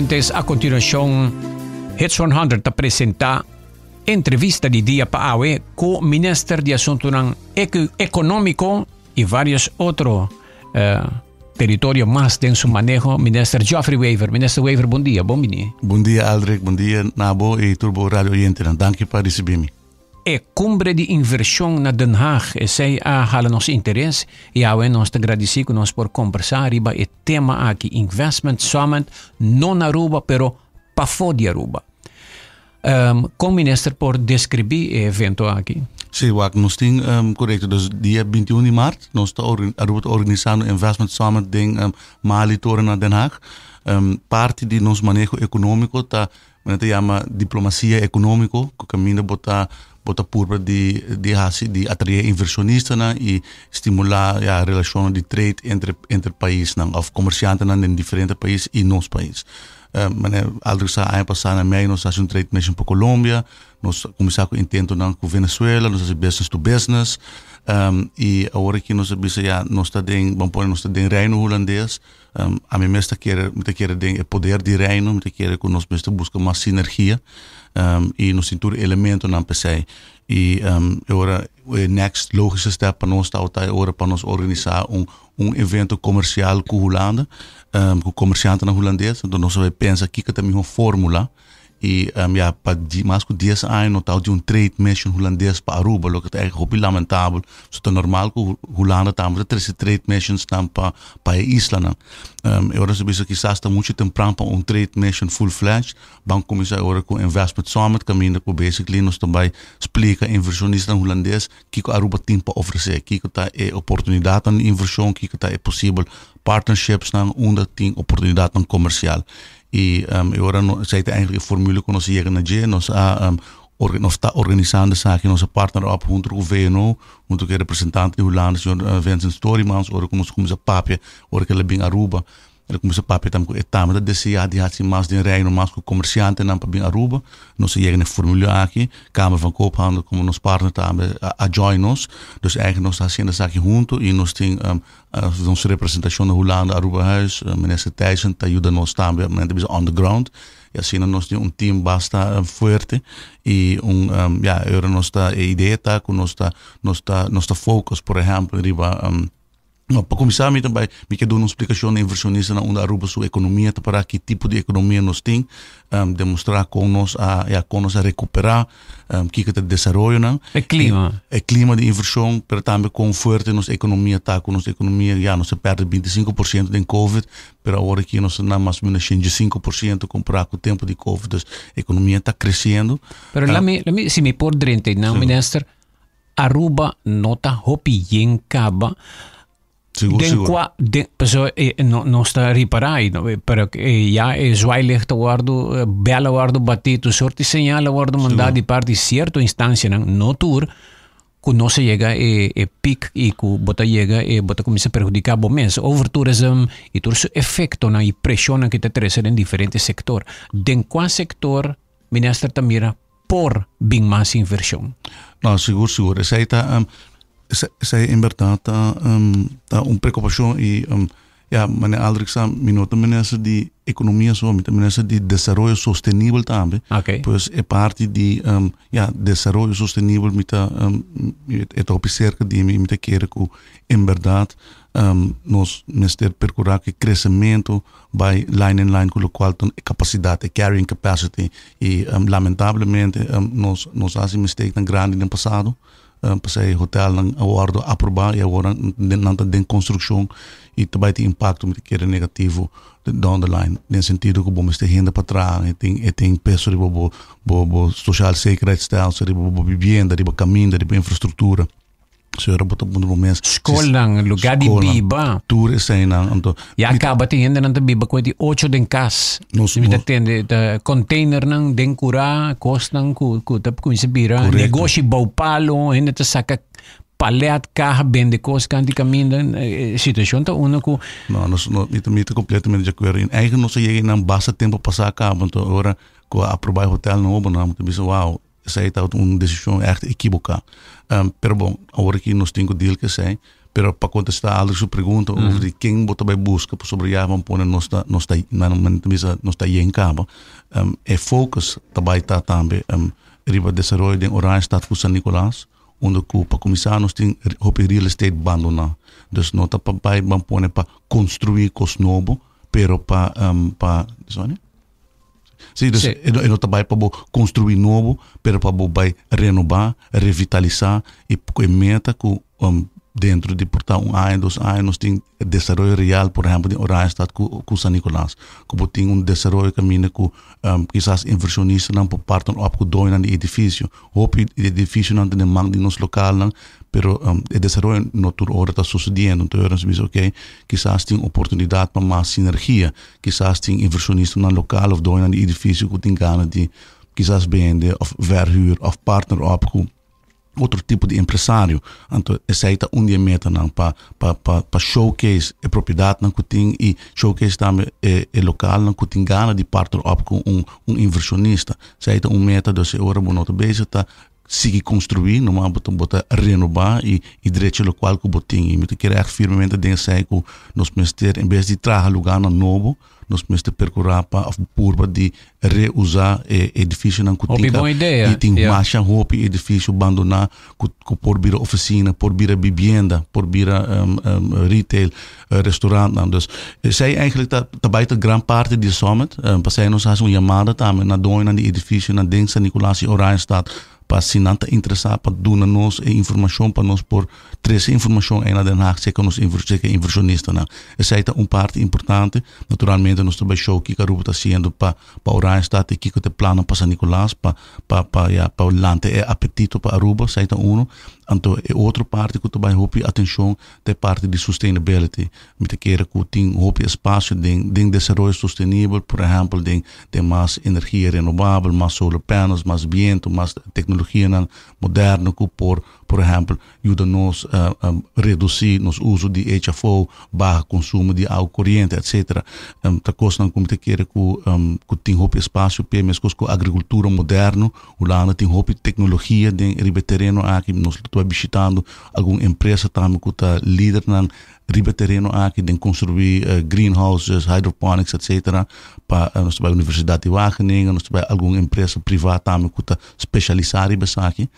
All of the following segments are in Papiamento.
Oyentes, a continuacion Hits 100 ta presenta entrevista di dia pa awe cu Minister di Asuntonan Economico y varios otro teritorio mas den su maneho, Minister Geoffrey Wever. Minister Wever, bon dia, bon bini. Bon dia, Aldrich, bon dia na bo y tur bo radio oyentenan. Danki pa ricibi mi. E cumbre di inversion na Den Haag, esey a hala nos interes y awe nos ta gradici cu nos por combersa riba e tema aki, Investment Summit, no na Aruba, pero pafo di Aruba. Con Minister por describi e evento aki? Sí, wak, nos tin corecto. Dus dia 21 di maart nos ta Aruba ta organisando Investment Summit den Malietoren na Den Haag. Parti di nos maneho economico ta, men ta yama diplomacia economico, cu caminda bo ta bo ta purba di di haci di atrae inversionistanan y stimula ya relacionnan di trade entre entre paisnan of comerciantenan den diferente pais y nos pais. Manera Aldrich sa aña pasá na mei nos hasi un trade mission pa Colombia, nos a kuminsá ku intentonan ku Venezuela, nos hasi business to business i awor aki nos a bisa ya nos ta den, ban pone nos ta den Reino Hulandes, ami mes ta kere, mi ta kere den e poder di Reino, mi ta kere ku nos mester buska mas sinergia i nos tin tur e elementonan p'esei. I e ora e next logische step pa nos tabata e ora pa nos organisá un un evento komersial ku Hulanda, ku komersiantenan hulandes. Enton nos a bai pensa kiko ta mihó fórmula i ya pa mas ku dies aña no tabata tin un trade mission hulandes pa Aruba, loke ta ègt hopi lamentabel. So ta normal ku Hulanda tambe ta trese trade missionsnan pa pa e islanan. E ora nos a bisa kisas ta muchu tempran pa un trade mission full fledged. Ban kuminsá e ora ku Investment Summit kaminda ku basically nos ta bai splika invershonistanan hulandes kiko Aruba tin pa ofresé, kiko ta e oportunidatnan di invershon, kiko ta e posibel partnershipsnan unda tin oportunidatnan komersial. I e ora no esei ta eigenlijk e formule ku nos a yega na dje. Nos a nos ta organisando esaki, nos a partner op hunto ku VNO, hunto ku e representante di Hulanda señor Vincent Storimans, ora ku nos kuminsá papia, ora ku el a bin Aruba. El a kuminsá papia tambe ku e tambe ta deseá di hasi mas den Reino, mas ku komersiantenan pa bin Aruba. Nos a yega na e formula aki. Kamer van Koophandel komo nos partner tambe a join nos. Dus eigenlijk nos ta hasiendo esaki huntu i nos tin nos representashon na Hulanda, Arubahuis, Minister Thijssen ta yuda nos tambe, men ta bisa on the ground. I asina nos tin un team basta fuerte i un ya, e ora nos ta, e idea ta ku nos ta nos ta nos ta focus por ehèmpel riba No, pa kuminsá mi ta bai, mi ke duna un splikashon na invershonistanan unda Aruba su ekonomia ta pará, ki tipo di ekonomia nos tin, demostrá kon nos a, ya, kon nos a rekuperá, kiko ta desaroyonan. E klima. E klima di invershon, pero tambe kon fuerte nos ekonomia ta, ku nos ekonomia, ya, nos a pèrdè 25% den covid, pero awor aki nos ta na mas o menos 85% kompará ku tempu di covid, dus ekonomia ta kresiendo. Pero lami, lami, si mi por drenta einan, minister, Aruba no ta hopi yen caba. Sigur, den sigur. Qua, den, paso, eh, no, nos ta ripará, no, eh, pero eh, ya e zwaailicht a wordo, eh, bel a wordo batí, tur soort di señal a wordo mandá Sigur. di parti cierto instancianan, no tur, ku no se yega e, e piek i ku bo ta yega e bo ta kuminsá perhudiká bo mes. Overtourism i tur su efektonan i preshonnan ku ta trese den diferente sektor. Den kua sektor minister ta mira por bin mas invershon? No, sigur, sigur. Esei ta, esei en berdad ta, ta un preokupashon i ya, meneer Aldrich sa, mi no ta minister di ekonomia so, mi ta minister di desaroyo sostenibel tambe. Okay. Pues e parti di ya, desaroyo sostenibel mi ta, e ta hopi serka di mi, mi ta kere ku en berdad nos mester perkurá ku e kresementu bai lijn in lijn ku lokual ta e kapasidat, e carrying capacity. I lamentablemente nos nos a hasi mistakenan grandi den pasado, pasei hotelnan a wòrdu aprobá i awor nan ta den konstrukshon i ta bai tin impakto mi ta kere negativo down the line den sentido ku bo mester hende pa traha e tin e tin peso riba bo bo sociaal zekerheidsstelsel, riba bo bibienda, riba kaminda, riba infrastruktura. Señora bo ta puntra bo mes. Skolnan, lugar di biba. Tur eseinan. Anto, Ya kaba tin hendenan ta biba ku e di ocho den kas. Nos, Mi ta nos, tende ta containernan den kurá, kosnan ku ku ta kuminsá bira Korekto. negoshi bou palo, hende ta saka palet, kaha, bende kos kanti kaminda. E situashon ta uno ku No, nos, no, mi ta, mi ta kompletamente di akuerdo. En eigen nos a yega einan basta tempu pasá kaba, anto ora ku a aprobá e hotel nobo nan, mi ta bisa wow, Esei ta un desishon ègt ekiboká. Pero bon, awor aki nos tin ku deal ku esei. Pero pa contesta Aldrich su pregunta over di ken bo ta bay busca pasobra ya ban pone nos ta nos ta nan bisa nos ta yen caba. E focus ta bay ta tambe riba desaroyo den Oranjestad cu San Nicolas unda cu pa cuminsa nos tin hopi real estate bandona. Dus no ta pa bay ban pone pa construi cos nobo pero pa pa Sí, dus e no ta bai pa bo construí nobo, pero pa bo bai renobá, revitalisá i ku e meta ku um, dentro di por ta un aña, 2 aña, nos tin desaroyo real, por ehèmpel, den Oranjestad ku San Nicolas. Ku bo tin un desaroyo kaminda ku kisas invershonistanan por partner op ku doñonan di edifisio. Hopi di edifisionan ta den man di nos lokalnan, pero e desaroyo no tur ora ta susediendo. Entonces nos bisa, ok, kisas tin oportunidat pa mas sinergia. Kisas tin invershonistanan lokal òf doñonan di edifisio ku tin gana di kisas bende òf verhuur òf partner op ku otro tipo di empresario. Anto esei ta un di e metanan pa showcase e propiedatnan ku tin i showcase tambe e lokalnan ku tin gana di partner op ku un invershonista. Esei ta un meta, dus e ora bo no ta bezig ta sigui konstruí, nomás bo ta renobá i drecha lokual ku bo tin. I mi ta kere echt firmemente den esei ku nos mester, en bes di traha lugánan nobo, nos mester perkurá pa òf purba di reusá e edifisionan ku tin. Hopi bon idea. I tin masha hopi edifisio bandoná ku por bira ofisina, por bira bibienda, por bira retail, restaurantnan. Dus esei eigenlijk ta bai ta gran parti di e summit. Pasei nos hasi un yamada tambe na doñonan di edifisionan den San Nicolas i Oranjestad pa si nan ta interesá pa duna nos e informashon pa nos por trese informashon ei na Den Haag serka nos serka invershonistanan. Esei ta un parti importante. Naturalmente nos ta bai show kiko Aruba ta hasiendo pa Oranjestad i kiko ta e plannan pa San Nicolas pa, ya, pa lanta e apetito pa Aruba, esei ta uno. Anto e otro parti ku ta bai hopi atenshon ta e parti di sustainability. Mi ta kere ku tin hopi espasio den desaroyo sostenibel, por ehèmpel den mas energia renovabel, mas solar panels, mas bientu, mas teknologianan moderno ku por ehèmpel, yuda nos redusí nos uso di HFO, baha konsumo di awa koriente, etc. Ta kosnan ku mi ta kere ku tin hopi espasio p'e, meskos ku agrikultura moderno. Hulanda tin hopi teknologia den riba e tereno aki. Nos ta bishitando algun empresa tambe ku ta lidernan riba e tereno aki den konstruí greenhouses, hydroponics, etc. Pa nos ta bai Universidat di Wageningen, nos ta bai algun empresa privá tambe ku ta spesialisá riba esaki.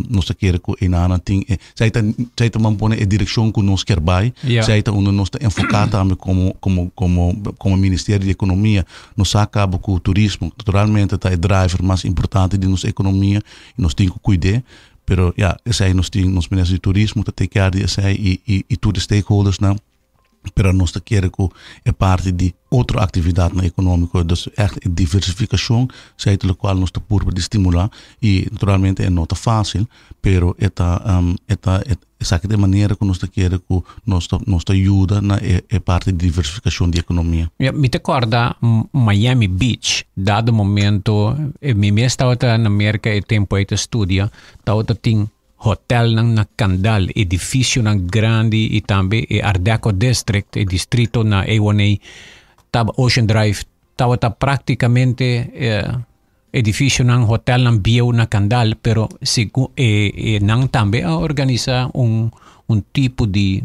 Nos ta kere ku einan tin esei ta ban pone e direkshon ku nos kier bai. Esei ta unda nos ta enfoká tambe komo Ministerio di Ekonomia. Nos sa kaba ku turismo naturalmente ta e driver mas importante di nos ekonomia i nos tin ku kuid'é. Pero ja, esei nos tin nos minister di turismo ta take care di esei i tur e stakeholdersnan. Pero nos ta kere ku e parti di otro aktividatnan ekonómiko, dus echt e diversifikashon, esei ta lokual nos ta purba di stimulá i naturalmente e no ta fásil, pero e ta esaki ta e manera ku nos ta kere ku nos ta yuda na e parti di diversifikashon di ekonomia. Ja, mi ta kòrda Miami Beach, dado momento, mi mes tabata na Merka e tempu ei ta studia, tabata tin hotelnan na kandal, edifisionan grandi i tambe e Art Deco District, e distrito na A1A, tab Ocean Drive, tabata práktikamente edifisionan, hotelnan bieu na kandal, pero segun e nan tambe a organisá un tipo di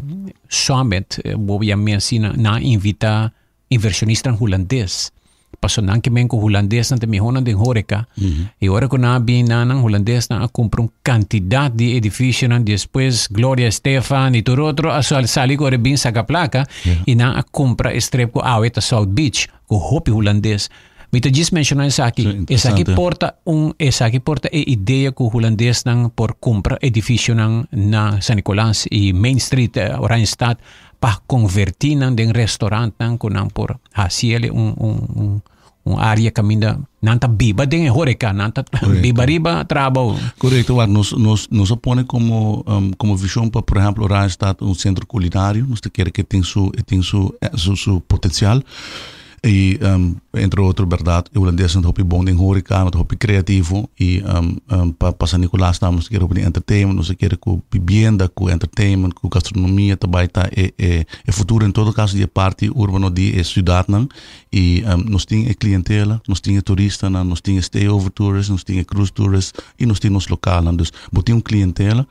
summit, bo yam'é asina, nan a invitá invershonistanan hulandes. Paso nan ke men ku hulandesnan ta mihónan den horeca. I ora ku nan a bin nan nan hulandesnan a kumpra un kantidat di edifisionan, despues Gloria Estefan i tur otro a sali ku ora bin saka plaka i nan a kumpra e strip ku awe ta South Beach ku hopi hulandes. Mi ta djis menshoná esaki. Esaki por ta un esaki por ta e idea ku hulandesnan por kumpra edifisionan na San Nicolas i Main Street, Oranjestad, pa konvertí nan den restaurantnan ku nan por hasi el un área kaminda nan ta biba den e horeca, nan ta biba riba trabou. Korekto, wak nos a pone komo vishon pa, por ehèmpel, Oranjestad un sentro kulinario, nos ta kere ku e tin su potensial. I entre otro berdad e hulandesnan ta hopi bon den horeca, nan ta hopi creativo i pa pa San Nicolas tambe nos ta kere hopi den entertainment, nos ta kere ku bibienda, ku entertainment, ku gastronomia ta bai ta e e e futuro en todo caso di e parti urbano di e ciudadnan i nos tin e clientela, nos tin e turistanan, nos tin e stay over tourists, nos tin e cruise tourists i nos tin nos localnan. Dus bo tin un clientela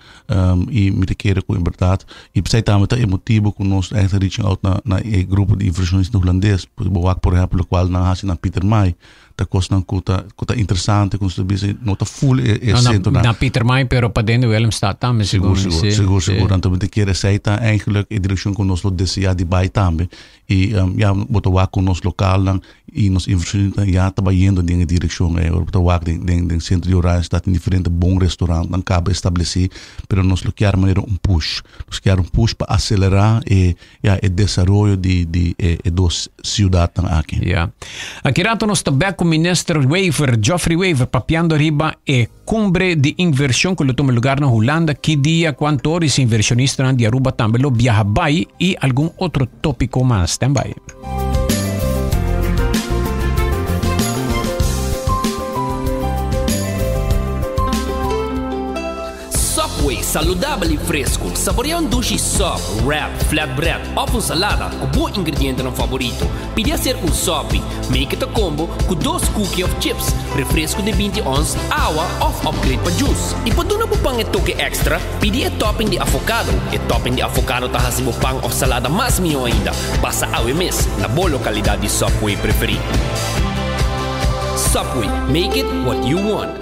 I mi ta kere ku en bèrdat i p'esei tambe ta e motibu ku nos ta reaching out na na e grupo di invershonista hulandes. Bo wak por ehèmpel lokual nan hasi na Pietermaai ta kosnan ku ta ku ta interesante ku nos ta bisa no ta ful e e sentronan. Na Pietermaai pero paden di Willemstad tambe sigur. Sigur sigur sigur sigur. Anto mi ta kere esei ta eigenlijk e direkshon ku nos lo deseá di bai tambe. I ya bo ta wak ku nos lokalnan i nos invershonista ya ta bayendo den e direkshon ei. Ora bo ta wak den den den sentro di Oranjestad tin diferente bon restaurantnan kaba establesí, pero nos lo kier manera un push. Nos kier un push pa aselerá e ya e desaroyo di di e e dos siudatnan aki. Ya. Aki rato nos ta bek ku Minister Wever, Geoffrey Wever, papiando riba e Cumbre di inversion cu lo tuma lugar na Hulanda, ki dia, cuanto ora y si inversionistanan di Aruba tambe lo biaha bay y algun otro topico mas. Stand by. Subway, saludabel y fresco. Saborea un dushi sub, wrap, flatbread of un salada cu bo ingredientenan favorito. Pidi hacer un sopi. Make it a combo cu dos cookie of chips, refresco di 20 ons, awa of upgrade pa juice. Y pa duna bo pan e toke extra, pidi e topping di avocado. E topping di avocado ta haci bo pan of salada mas miho ainda. Pasa awe mes na bo localidad di Subway preferi. Subway, make it what you want.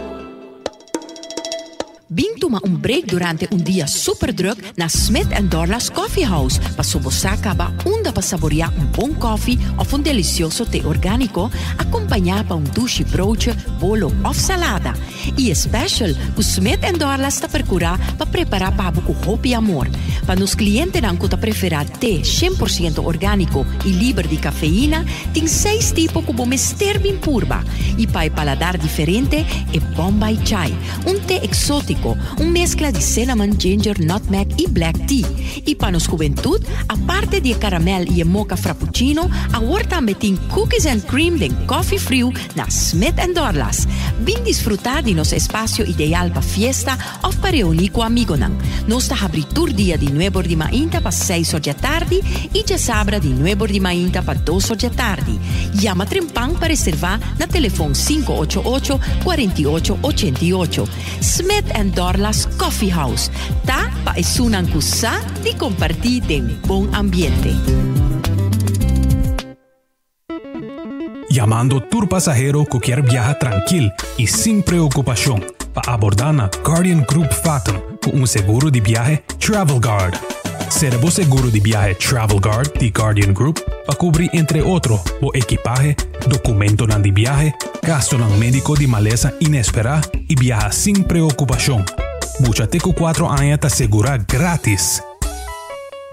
Bin tuma un break durante un dia super druk na Smith and Dorlas Coffee House paso bo sa caba unda pa saborea un bon koffie of un delicioso te organico acompaña pa un dushi broodje, bolo of salada. Y e special cu Smith and Dorlas ta percura pa prepara pa bo cu hopi amor. Pa nos clientenan cu ta prefera te 100% organico y liber di cafeína, tin seis tipo cu bo mester bin purba. Y pa e paladar diferente, e Bombay Chai. Un te exótico, un mezcla di cinnamon, ginger, nutmeg y black tea. Y pa nos hubentud, aparte di e caramel y e mocha frappuccino, awor tambe tin cookies and cream den coffee friu na Smith and Dorlas. Bin disfruta di nos espacio ideal pa fiesta of pa reuni cu amigonan. Nos ta habri tur dia di nuebor di mainta pa seis or djatardi y djasabra di nuebor di mainta pa dos or djatardi. Yama trempan pa reserva na telefon 588 48 88. Smith and Dorlas Coffee House ta pa esunnan ku sa di kompartí den bon ambiente. Yamando tur pasahero ku kier biaha trankil i sin preokupashon pa abordá na Guardian Group Fatum ku un seguro di biahe Travel Guard. Sera bo seguro di biahe Travel Guard di Guardian Group pa kubri entre otro bo ekipahe, dokumentonan di biahe, gastonan médiko di malesa inesperá i biaha sin preokupashon. Mucha te ku kuatro aña ta segurá grátis.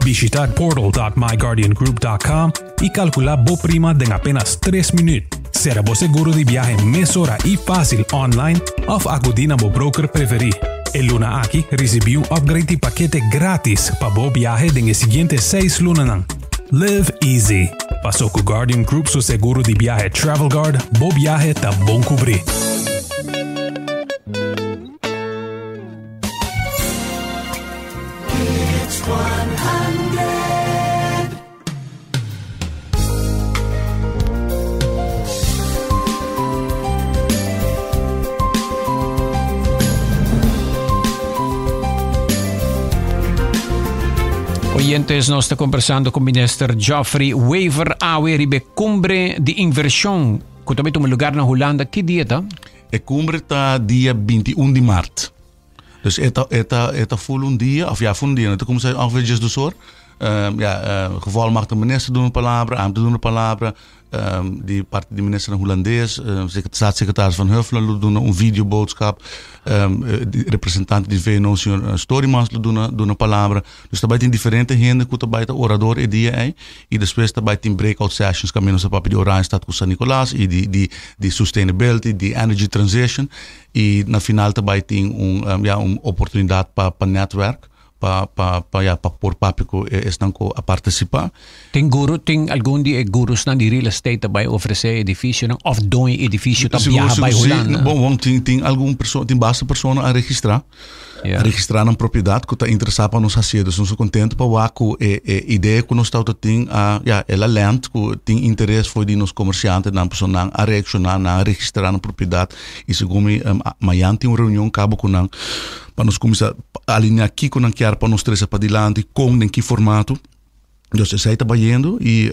Bishita portal.myguardiangroup.com i kalkulá bo prima den apenas tres minüt. Sera bo seguro di biahe mesora i fásil online òf akudí na bo broker preferí. E luna aki risibí un upgrade di pakete grátis pa bo biahe den e siguiente seis lunanan. Live easy! Paso ku Guardian Group su seguro di biahe Travel Guard, bo biahe ta bon kubrí. Oyentes, nos ta conversando con minister Geoffrey Wever awe riba e cumbre di inversion cu ta bay tuma lugar na Hulanda. Ki dia ta? E cumbre ta dia 21 di maart. Dus e ta, e ta, e ta full un dia, of ja, full un dia, no ta cuminsa ongeveer djes dos or. Um, ja, uh, gevolmachtigde minister doen een palabra, ambten doen een palabra, um, die parte di ministernan hulandes, um, staatssecretaris Van Huffelen lo duna un videoboodschap, um, die representante di VNO, señor Storymans, lo duna, duna palabra. Dus ta bai tin diferente hende ku ta bai ta orador e dia ei i despues ta bai tin breakout sessions kaminda nos ta papia di Oranjestad ku San Nicolas i di di di sustainability, di energy transition i na final ta bai tin un ya un oportunidat pa pa netwerk. Pa pa pa ya pa por papia ku esnan ku a partisipá. Tin guru, tin algun di e gurusnan di real estate ta bai ofresé edifisionan òf doño edifisio ta biaha bai Hulanda? Bon, bon, tin tin algun persona, tin basta persona a registrá. A registrá nan propiedat ku ta interesá pa nos hasié. Dus nos ta kontentu pa wak ku e e idea ku nos tabata tin a ya el a lènt ku tin interes for di nos komersiantenan pasobra nan a reakshoná, nan a registrá nan propiedat i segun mi mayan tin un reunion kaba ku nan. Pa nos kuminsá alineá kiko nan kier pa nos trese padilanti, kon, den ki formato. Dus esei ta bayendo i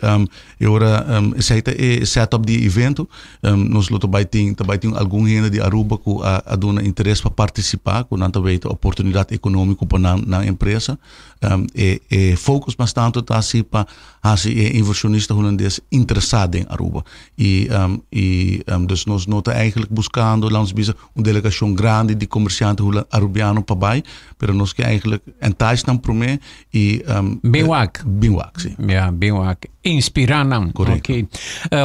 e ora esei ta e setup di e evento. Nos lo ta bai tin ta bai tin algun hende di Aruba ku a a duna interes pa partisipá, ku nan ta weten oportunidat ekonómiko pa nan nan empresa. E e focus mas tantu ta si pa hasi e invershonista hulandes interesá den Aruba. I i dus nos no ta eigenlijk buskando, laat ons bisa, un delegacion grandi di comerciante Arubiano pa bai, pero nos ke eigenlijk entice nan prome y um, Bin wak. Bin wak, si. Ja, bin wak. Inspira nan. Correcto. Okay.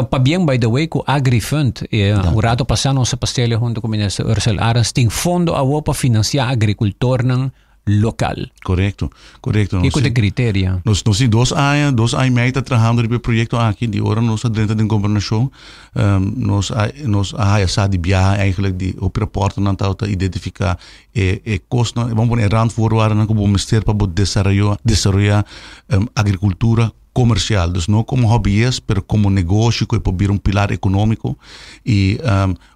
Pabien, by the way, ku AgriFund. Un rato pasá nos a pastele hunto ku minister Ursell Arends. Tin fondo awo pa financia agricultornan local. Correcto, correcto. Kiko ta criteria? Nos, nos tin 2 aña, 2 aña y mei ta trahando riba e proyecto aki. Di ora nos a drenta den gobernacion, nos a haya sa di biaha eigenlijk di hopi rapportennan ta identifica e cosnan, vamos pone e randvoorwaarden ku bo mester pa bo desaroya agricultura comercial. Dus no como hobbyist, pero como negoshi ku por bira un pilar economico. Y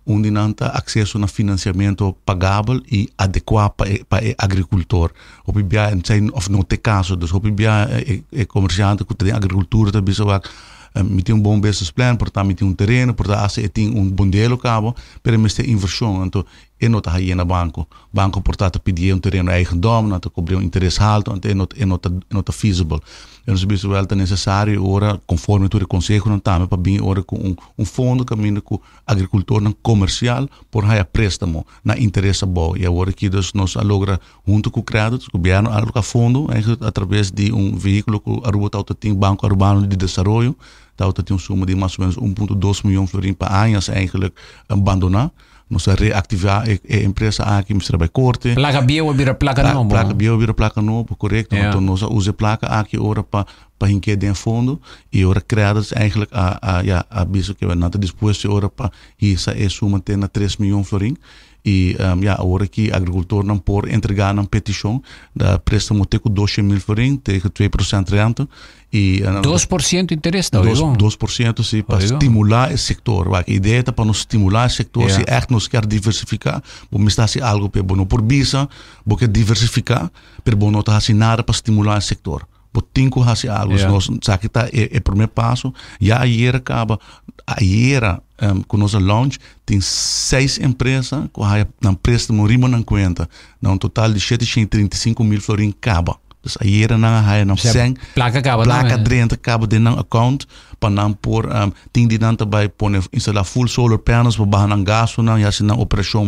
un di nan ta acceso na financiamento pagabel y adecua pa e agricultor. Hopi bia zijn of no te caso, dus hopi bia e comerciante ku tin agricultura ta bisa wak mi tin un bon business plan, por ta mi tin un tereno, por ta hace e tin un bondelo cabo, pero mester inversion, anto e no ta haye na banco. Banco por ta pidi un tereno eigendom, nan ta cobra un interes halto, anto e no ta feasible. E nos bisa wel ta necesario ora conforme tur e consehonan tambe pa bin ora cu un fondo caminda cu agricultornan comercial por haya préstamo na interes abou. Y awor aki dus nos a logra hunto cu Qredits, gobierno a aloca fondo eigenlijk a traves di un vehiculo cu Aruba ta tin, Banco Arubano di Desaroyo, ta tin un suma di mas o menos 1.2 miljoen florin pa añas eigenlijk abandona. Nos a reactiva e empresa aki, mester bay corte. Placa bieu a bira placa nobo. Placa bieu a bira placa nobo, correcto. Anto nos a usa placa aki ora pa hinke den fondo y ora Qredits eigenlijk a, ja, a visto cu nan ta dispuesto ora pa hisa e suma te na 3 miljoen florin. Y ja, awor aki agricultornan por entrega nan peticion da préstamo te cu 200 mil florin, tegen 2% rente. Y, 2% interes, nou, 2% si, pa stimula e sector. Wak, idea ta pa nos stimula e sector, si echt nos kier diversifica, bo mester haci algo pe bo no por bisa, bo kier diversifica, pero bo no ta haci nada pa stimula e sector. Bo tin cu haci algo. Nos esaki ta e prome paso. Ya ayera caba, ayera cu nos a launch, tin seis empresa cu haya nan préstamo riba nan cuenta, na un total di 735 mil florin caba. Dus ayera nan a haya nan cen. Placa caba. Placa drenta caba den nan account pa nan por tin di nan tambe pone instala full solar panels pa baha nan gastonan y haci nan operacion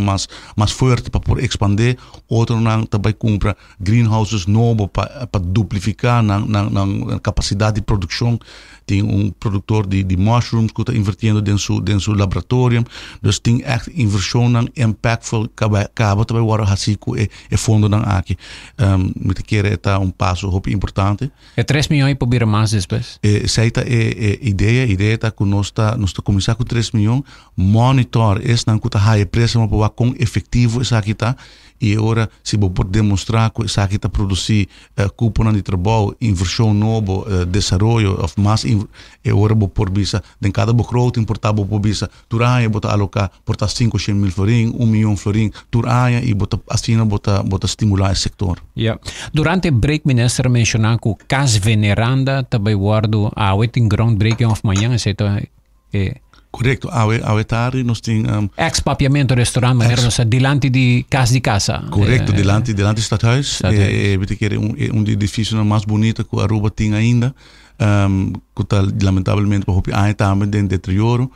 mas fuerte pa por expande. Otronan tambe cumpra greenhouses nobo pa duplifica nan capacidad di produccion. Tin un productor di mushrooms cu ta invirtiendo den su laboratorio. Dus tin echt inversionnan impactful caba tambe wordo haci cu e fondonan aki. Mi ta kere ta un paso hopi importante. E 3 miyon por bira mas despues? Esey ta e idea, idea ta cu nos ta cuminsa cu 3 miyon, monitor esnan cu ta haya prestamo pa wak con efectivo esaki ta y ora si bo por demostra cu esaki ta produci cuponan di trabou, inversion nobo, desaroyo of mas e ora bo por bisa den cada begroting por ta bo por bisa tur aña bo ta aloca por ta 500 mil florin, 1 miyon florin tur aña y bo ta asina bo ta stimula e sector. Ja. Durante break minister a menciona cu Cas Veneranda tambe wordo awe tin groundbreaking of mañan, etc. Correcto. Awe tardi nos tin Ex Papiamento restaurant, manera nos dilanti di Cas di Casa. Correcto, dilanti Stadhuis. Stadhuis. Weet ik, un edificio mas bunita cu Aruba tin ainda. Cu ta lamentablemente pa hopi aña tambe den deterioro.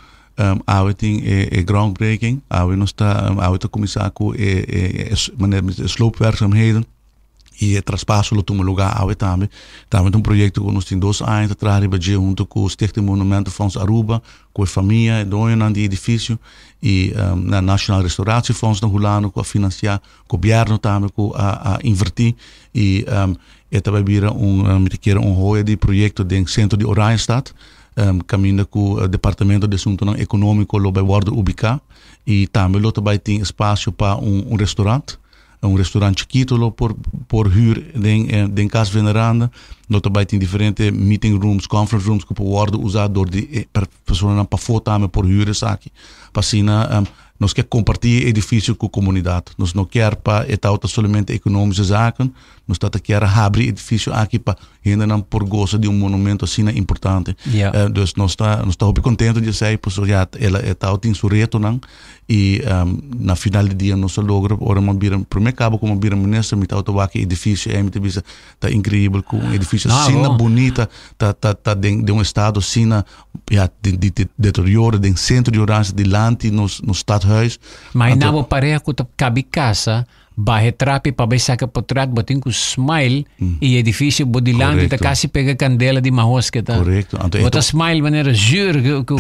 Awe tin e groundbreaking. Awe nos ta awe ta cuminsa cu e manera sloopwerkzaamheden. I e traspaso lo tuma lugá awe tambe. Tambe ta un proyekto ku nos tin dos aña ta traha riba dje huntu ku Stichting Monumentenfonds Aruba, ku e famia, e doñonan di e edifisio i na Nationaal Restauratiefonds na Hulanda ku a finansiá, gobièrnu tambe ku a a invertí i e ta bai bira un mi ta kere un hoya di proyekto den sentro di Oranjestad kaminda ku Departamento di Asuntunan Ekonómiko lo bai wòrdu ubiká i tambe lo ta bai tin espasio pa un restorant. Un restaurant chikito lo por por huur den den Cas Veneranda. Lo ta bai tin diferente meeting rooms, conference rooms ku por wòrdu usá dor di e personanan pafó tambe por huur esaki. Pa asina nos ke kompartí e edifisio ku komunidat. Nos no kier pa e tabata solamente ekonomische zaken. Nos ta ta kier a habri e edifisio aki pa hendenan por gosa di un monumento asina importante. Dus nos ta nos ta hopi kontento di esei pasobra ya el a e tabatin su retonan. I na final di dia nos a logra ora mi a bira prome kaba ku mi a bira minister mi tabata wak e edifisio ei mi ta bisa ta inkreibel ku un edifisio asina bunita ta ta ta den den un estado asina ya di di deterioro den sentro di Oranjestad dilanti nos nos stadhuis. Ma e nabo pareha ku ta kabi kasa Bahe trapi pa bai saka potret bo tin ku smile i edificio bo dilanti ta kasi pega kandela di mahos ke ta. Korekto. Anto Bo ta smile manera zuur ku ku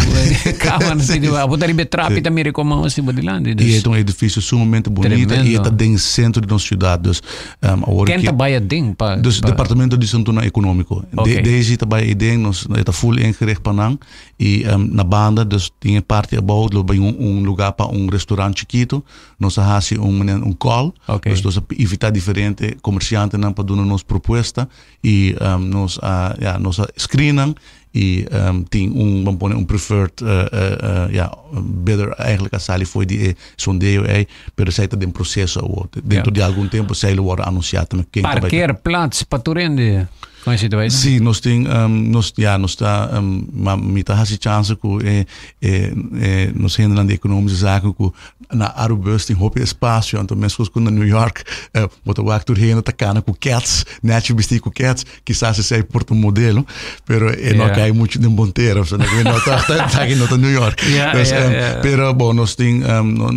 kamera ti di bo ta riba e trapi ta mira kon mahos tin bo dilanti. I e ta un edifisio sumamente bunita i e ta den sentro di nos siudat. Dus awor Ken ta bai aden pa Dus departamento di Asuntunan Ekonómiko. Desi ta bai aden nos e ta full ingericht pa nan. I na banda dus tin e parti abou lo bai un luga pa un restaurant chikito. Nos a hasi un manera un call. Okay. Dus nos a invita diferente comerciantenan pa duna nos propuesta y um, nos a ja, nos a screen nan y um, tin un ban pone un preferred uh, uh, uh, ja, bidder eigenlijk a sali foi di e sondeo ei, pero esei ta den proceso awor. Dentro di algun tempo esei lo worde anuncia tambe ken ta bai. Parkeerplaats pa tur hende. Kon esei ta bai? Sí, nos tin, um, nos, ja, nos ta, um, ma mi ta hasi chance ku e, e, e nos hendenan di economische zaken ku Na Arubus tin hopi espasio, anto meskos ku na New York bo ta wak tur hende ta kana ku kets, nechi bistí ku kets, kisas esei por ta un modelo, pero e no kai muchu den bon tera, so no ta esaki no ta New York. Dus, pero bon nos tin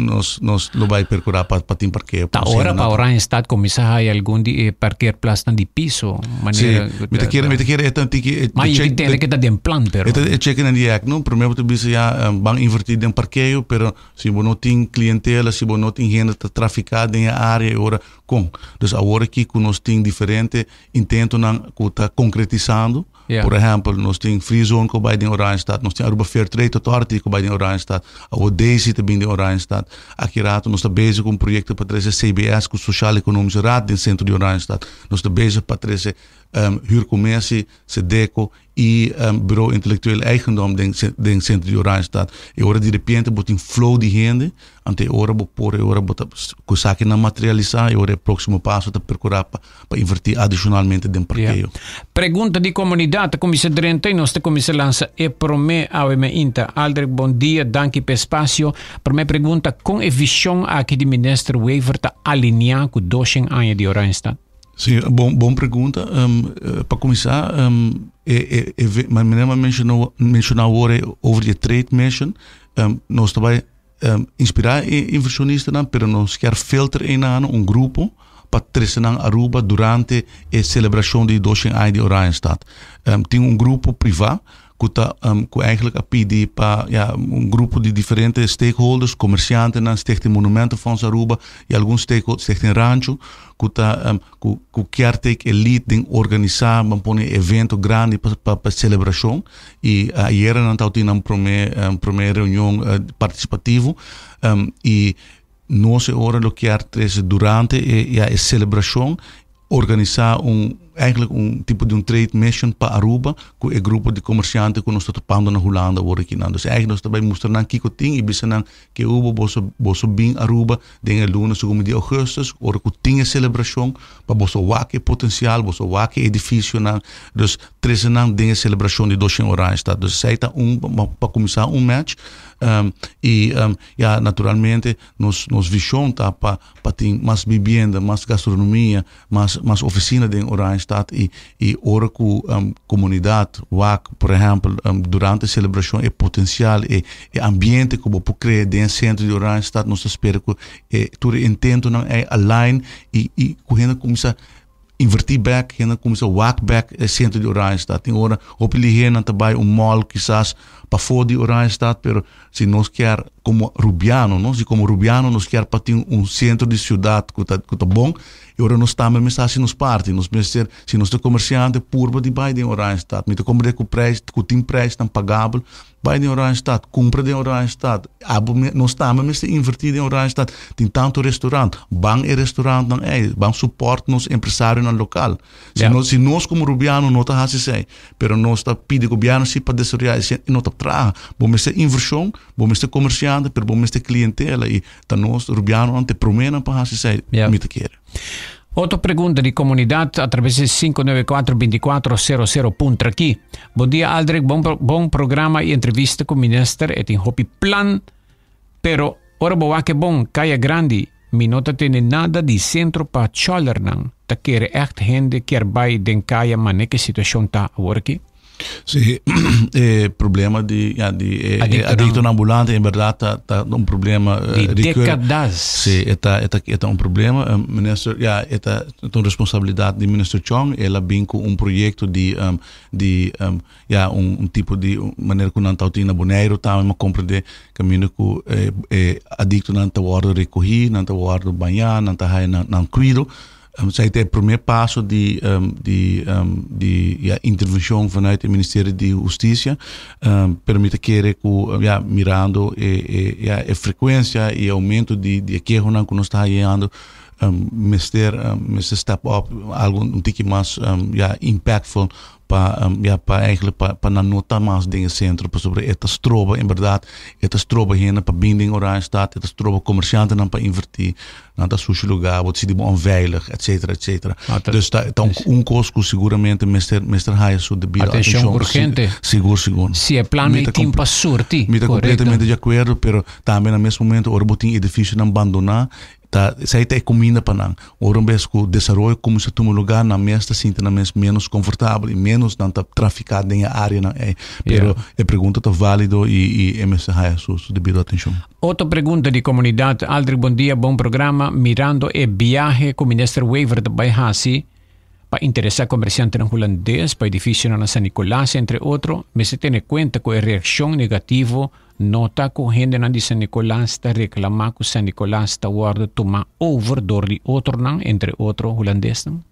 nos nos lo bai perkurá pa pa tin parkeo. Ta ora pa Oranjestad kuminsá haya algun di e parkeerplasnan di piso, manera Sí, mi ta kere mi ta kere e ta un tiki Ma yu tin tende ke ta den plan pero. E ta e chicken and the egg, no? Promé bo ta bisa ya ban invertí den parkeo, pero Si bo no tin klientela, si bo no tin hende ta trafiká den e área e ora kon? Dus awor aki ku nos tin diferente intentonan ku ta konkretisando. Por ehèmpel, nos tin Free Zone ku bai den Oranjestad, nos tin Aruba Fair Trade Authority ku bai den Oranjestad, awor Daisy ta bin den Oranjestad. Aki rato nos ta bezig ku un proyekto pa trese CBS ku Sociaal Economische Raad den sentro di Oranjestad. Nos ta bezig pa trese Huurcommissie, Sedeco i Bureau Intellectueel Eigendom den den sentro di Oranjestad. E ora di repente bo tin flow di hende, anto e ora bo por e ora bo ta ku esakinan materialisá e ora e próksimo paso ta perkurá pa pa invertí adishonalmente den parkeo. Pregunta di komunidat ta kuminsá drenta i nos ta kuminsá lansa e promé awe meinta. Aldrich bon dia, danki pa e spasio. Promé pregunta, kon e vishon aki di Minister Wever ta alineá ku doshen aña di Oranjestad? Sí, bon, bon pregunta. Um, pa kuminsá, um, e, e, e, manera mi menshoná, menshoná awor e over di trade mission, um, nos ta bai um, inspirá e inversionistanan, pero nos kier filter einan un grupo pa trese nan Aruba durante e selebrashon di 200 aña di Oranjestad. Um, tin un grupo privá ku ta ku eigenlijk a pidi pa ya un grupo di diferente stakeholders, komersiantenan, Stichting Monumentenfonds Aruba i algun stakeholders, Stichting Rancho, ku ta ku ku kier take e lead den organisá, ban pone evento grandi pa pa pa selebrashon i ayera nan tabatin nan promé promé reunion partisipativo i nos e ora lo kier trese durante e ya e selebrashon Organisá un eigenlijk un tipo di un trade mission pa Aruba ku e grupo di komersiante ku nos ta topando na Hulanda awor aki nan. Dus eigenlijk nos ta bai mustra nan kiko tin i bisa nan ke hubo boso boso bin Aruba den e luna segundo di augustus ora ku tin e selebrashon pa boso wak e potensial, boso wak e edifisionan. Dus trese nan den e selebrashon di Doshen Oranjestad. Dus esei ta un pa kuminsá un match i ya naturalmente nos nos vishon ta pa pa tin mas bibienda, mas gastronomia, mas mas oficina den Oranjestad y y ora cu comunidad wak por ehempel durante e celebracion e potencial e e ambiente cu bo por crea den e centro di Oranjestad nos ta spera cu e tur e intentonan ey align y y cu hende cuminsa. Inverti bek, hende cuminsa wak bek e centro di Oranjestad. Tin ora hopi lihe nan ta bay un mall kisas pafo di Oranjestad, pero si nos kier como Rubiano, no, si como Rubiano nos kier pa tin un centro di ciudad cu ta cu ta bon, e ora nos tambe mester haci nos parti. Nos mester, si nos ta comerciante, purba di bay den Oranjestad. Mi ta comprende cu prijs, cu tin prijsnan pagabel. Bai den Oranjestad, kumpra den Oranjestad. Abo me, nos tambe mester invertí den Oranjestad. Tin tantu restaurant. Ban e restaurantnan ei. Ban support nos empresarionan lokal. Si, nos, si nos komo Rubiano no ta hasi esei, pero nos ta pidi gobièrnu si pa desaroyá esei, e no ta traha. Bo mester invershon, bo mester komersiante, pero bo mester klientela i ta nos Rubianonan ta e proménan pa hasi esei, mi ta kere. Otro pregunta di comunidad a través di 594-2400 puntra aki. Bon dia Aldrich, bon, bon programa y entrevista cu minister. E tin hopi plan, pero ora bo wak e bon, Kaya Grandi, mi no ta tende nada di centro pa chollernan. Ta kere echt hende kier bay den kaya mane ke situacion ta awor aki? Sí, e problema di, ja, di e, e adictonan ambulante en verdad ta, ta un problema. Eh, di décadas. Sí, eta, eta, eta un problema. Um, minister, ja, eta, eta un responsabilidad di minister Chong. El a bin cu un proyecto di, um, di um, ja, un, un tipo di manera cu nan tautin na Bonaire tambe, ma comprende caminda cu eh, eh, adictonan ta worden recogi, nan ta worden bañá, nan ta haya nan, nan cuido. Esei ta e promé paso di di di ya intervenshon vanuit e Ministerio di Hustisia. Pero mi ta kere ku ya mirando e e ya e frekuensia i e oumento di di e kehonan ku nos ta hayando mester mester step up algu un tiki mas ya impactful pa ya pa eigenlijk pa pa nan no ta mas den e sentro pasobra e ta stroba en berdad e ta stroba hende pa bin den Oranjestad e ta stroba komershantenan pa inverti nan ta sushi lugar bo ta sinti bo onveilig etcetera etcetera dus ta ta un kos ku seguramente mester mester haya su debido atencion urgente sigur sigur si e plan ei tin pa surti mi ta completamente di akuerdo pero tambe na mes momento ora bo tin edificionan bandona Ta, esei ta e kuminda pa nan. Ora un bes ku desaroyo kuminsá tuma lugá, nan mes ta sinti nan mes ménos konfortabel i ménos nan ta trafiká den e áreanan ei. Pero e pregunta ta válido i i e mester haya su su debido atenshon. Otro pregunta di komunidat, Aldrich bon dia, bon programa. Mirando e biahe ku Minister Wever ta bai hasi pa interesá komersiantenan hulandes pa edifisionan na San Nicolas entre otro, mester tene kuenta ku e reakshon negativo No ta cu hendenan di San Nicolas ta reclama cu San Nicolas ta wordo tuma over door di otronan, entre otro Hulandesnan?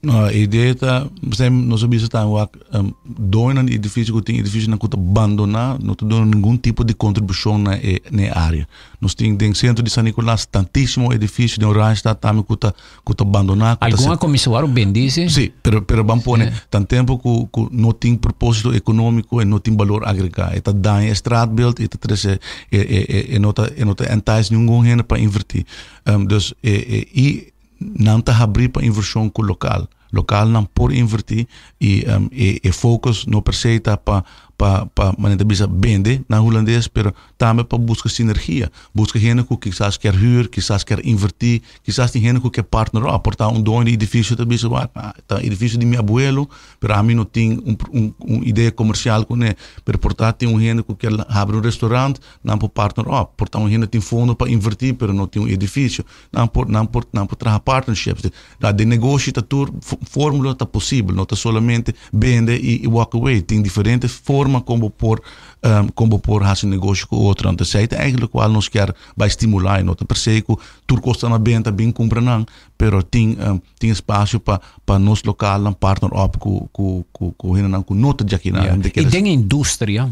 No, e idea ta, besem nos a bisa ta wak um, doñonan di edificio cu tin edificionan cu ta bandona, no ta duna ningun tipo di contribucion na e, na e area. Nos tin den centro di San Nicolas tantisimo edificio, den Oranjestad tambe cu ta cu ta bandona. Cu Algun a cuminsa wou bendi, si? Si, pero, pero ban pone, tan tempo cu, cu no tin proposito economico en no tin balor agrega. E ta daña e straatbeeld, e ta trece, e, e, e, e no ta, e no ta entice ningun hende pa inverti. Um, dus, e, e, y nan ta habri pa inversion cu local. Localnan por inverti y um, e, e focus no per se ta pa, pa, pa manera ta bisa bende na hulandes, pero tambe pa buska sinergia. Buska hende ku kisas kier huur, kisas kier inverti, kisas tin hende ku kier partner op. Por ta un doño di edifisio ta bisa, wak, ta edifisio di mi abuelo, pero ami no tin un, un, un idea komersial kuné. Pero por ta tin un hende ku kier habri un restaurant, nan por partner op. Por ta un hende tin fondo pa inverti, pero no tin un edifisio. Nan por, nan por, nan por traha partnerships. Na den negoshi ta tur formula ta posibel, no ta solamente bende i, i walk away. Tin diferente forma kon bo por um, kon bo por hasi negoshi ku otro. Anto esei ta eigenlijk kual nos kier bai stimulá. No ta per se ku tur kos ta na benta bin kumpra nan, pero tin um, tin espasio pa pa nos lokalnan partner op ku ku ku ku hendenan ku no ta djaki nan. Ja. I den industria,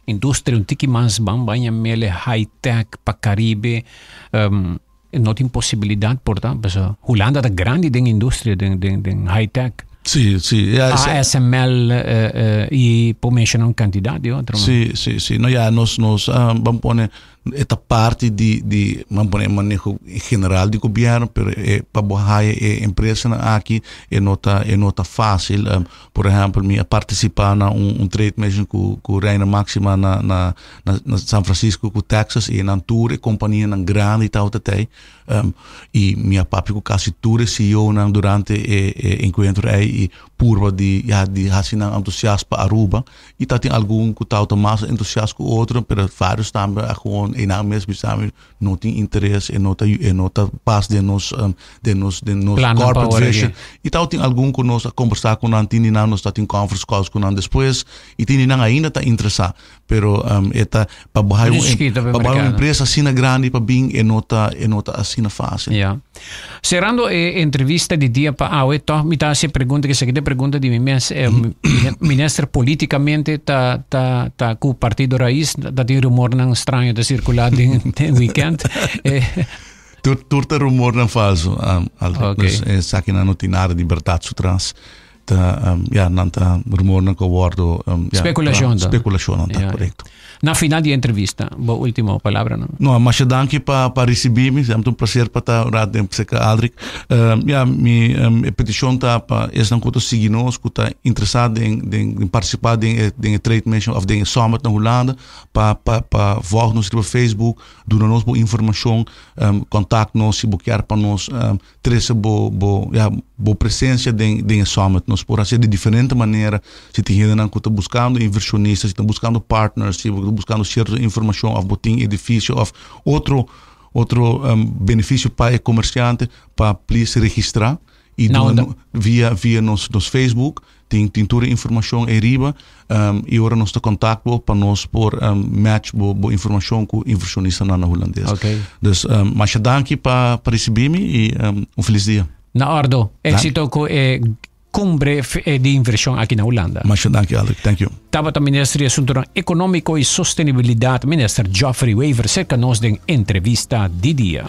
industria un tiki mas ban baña mele high tech pa Caribe, um, no tin posibilidad por ta, pasobra Hulanda ta grandi den industria, den, den, den high tech. Sí, sí. Ja, ASML eh, eh, y por menciona un cantidad de otro. Sí, sí, sí. No, ja, nos, nos um, vamos pone esta parte di, di vamos pone manejo general di gobierno, pero eh, pa bohaya e empresa na aki e no ta, e no ta fácil. Um, por ejemplo, mi a participa na un, un trade mission ku, ku Reina Maxima na, na, na, na San Francisco ku Texas i nan tur e kompanianan grandi tabata tei. Um, i mi a papia ku kasi tur e CEO-nan durante e, e enkuentro ei i purba di, ja, di hasi nan entusiast pa Aruba. I tatin algun ku tabata mas entusiast ku otro, pero varios tambe a gewoon no e mes bisa mi no tin interes e no ta pas den nos Plan corporate pa vision. E tal tin algun ku nos a kombersá ku nan, tin nan nos ta tin conference calls ku nan despues i tin nan ainda ta interesá, pero e ta pa baha un Chiquito pa pa baha un mercado. Empresa asina grandi pa bin e no ta asina fásil. Ja. Cerrando e entrevista di dia pa awe, toch mi ta hasi pregunta ku esaki pregunta di mi mes, minister, polítikamente ta ku partido Raiz, ta tin rumornan straño ta sirkulá den weekend. Tur ta rumornan falso. Dus esaki no tin nada di berdat su tras. Ta, ja, nan ta rumornan ku wordo ja, Spekulashon, ta. Spekulashon, ta korekto. Na final di entrevista, bo último palabra, no? No, masha danki pa risibí mi. Ta un plaser pa ta rato serka Aldrich. Ja, mi petishon ta pa esnan ku ta sigui nos, ku ta interesá den partisipá den e trade mission òf den e summit na Hulanda, pa volg nos riba Facebook, duna nos bo informashon, contact nos si bo kier pa nos trese bo, ja, bo presensia den e summit. Nos por hasi di diferente manera. Si tin hendenan ku ta buskando invershonista, si ta buskando partners, si ta buskando sierto informashon òf bo tin edifisio òf otro benefisio pa e komersiante, pa please registrá i Na duna unda? via nos Facebook tin tur informashon ariba i ora nos ta kontaktá pa nos por match bo informashon ku invershonistanan hulandes. Dus masha danki pa risibí mi i un felis dia. Na òrdu. Éksito ku e kumbre di invershon aki na Hulanda. Masha danki, Aldrich. Thank you. Tabata Minister di Asuntu Ekonómiko i Sostenibilidat, Minister Geoffrey Wever, serka nos den entrevista di dia.